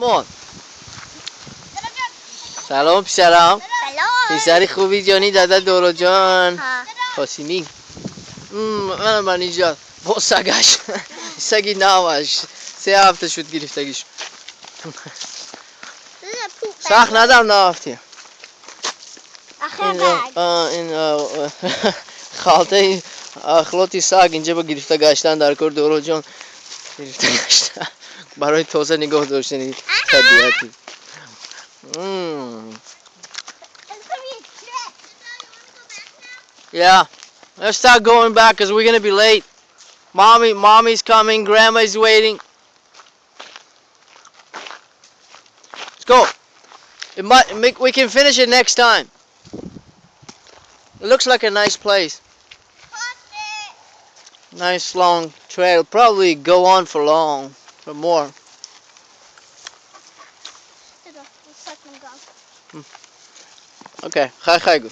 On. Салом, писарам. Салом. Писари хуби ҷони дада Доро ҷон. Ҳа. Қосимӣ. Ман ман инҷо бо сагаш. Саги наваш. 3 ҳафта шуд гирифтагиш. Сахт надам нарафтӣ. Ахир баъд. Ин халтаи ахлоти саг инҷа ба гирифта гаштан дар кор Доро ҷон гирифта гаштан барои тоза нигоҳ доштани табиати. Yeah, let's start going back because we're gonna be late. Mommy, mommy's coming. Grandma's waiting. Let's go. It might make we can finish it next time. It looks like a nice place. Nice long trail. Probably go on for long, for more. Någon gång. Okay, хай хай гу.